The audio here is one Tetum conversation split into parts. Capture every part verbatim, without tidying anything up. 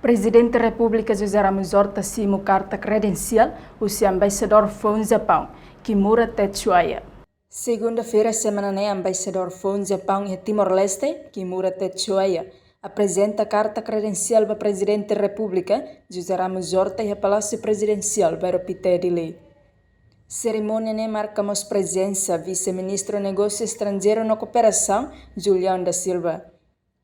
Prezidente Repúblika José Ramos Horta simu karta kredensiál husi Embaixadór foun Japaun, Kimura Tetsuya. Segunda-feira semana ne'e, Embaixadór foun Japaun iha Timor-Leste, Kimura Tetsuya, aprezenta karta kredensiál ba Prezidente Repúblika José Ramos Horta iha Palásiu Prezidensiál, Bairro Pité, Dili. Serimónia ne'e marka mós prezensa Vise-Ministru Negósiu Estranjeiru no Kooperasaun, Julião da Silva.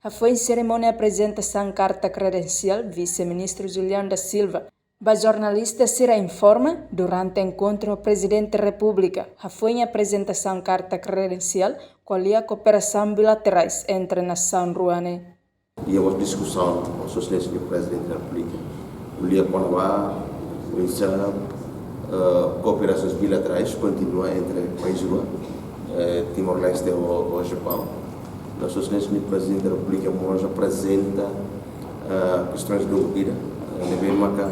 Hafoin serimónia aprezentasaun karta kredensiál, Vise-Ministru Julião da Silva ba jornalista sira informa durante enkontru ho Prezidente Repúblika, hafoin aprezentasaun karta kredensiál, ko'alia kooperasaun bilaterais entre nasaun rua ne'e. Iha mós diskusaun ho Sua Exelénsia Prezidente da Repúblika, ko'alia kona-ba oinsá, eh, kooperasaun bilaterais kontinua entre país rua, eh, Timor-Leste ho, ho Japaun. No Sua Exelénsia Prezidente da Repúblika mós aprezenta, eh, kestaun de vida, eh, ne'ebé maka,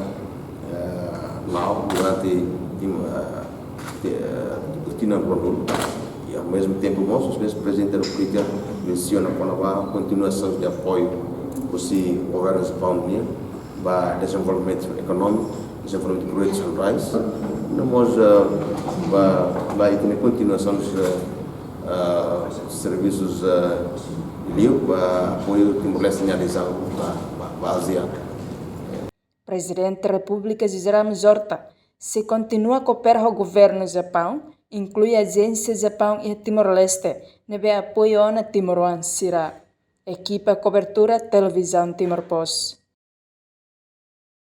eh, la'o durante tim-, eh, te-, eh, rotina rua-nulu. I ao mesmo tempo mós, Sua Exelénsia Prezidente da Repúblika mensiona kona-ba kontinuasaun de apoiu husi governu Japaun nian ba dezenvolvimentu ekonómiku, dezenvolvimentu projetus rurais, no mós, eh, ba, ba ita-nia kontinuasaun, eh, eh, servisus, eh, liu ba apoiu Timor-Leste nia adezaun ba, ba, ba ASEAN. Prezidente Repúblika José Ramos Horta sei kontinua koopera ho governu Japaun, inklui ajénsia Japaun iha Timor-Leste, ne'ebé apoia ona timoroan sira. Ekipa kobertura Televizaun Timor Post.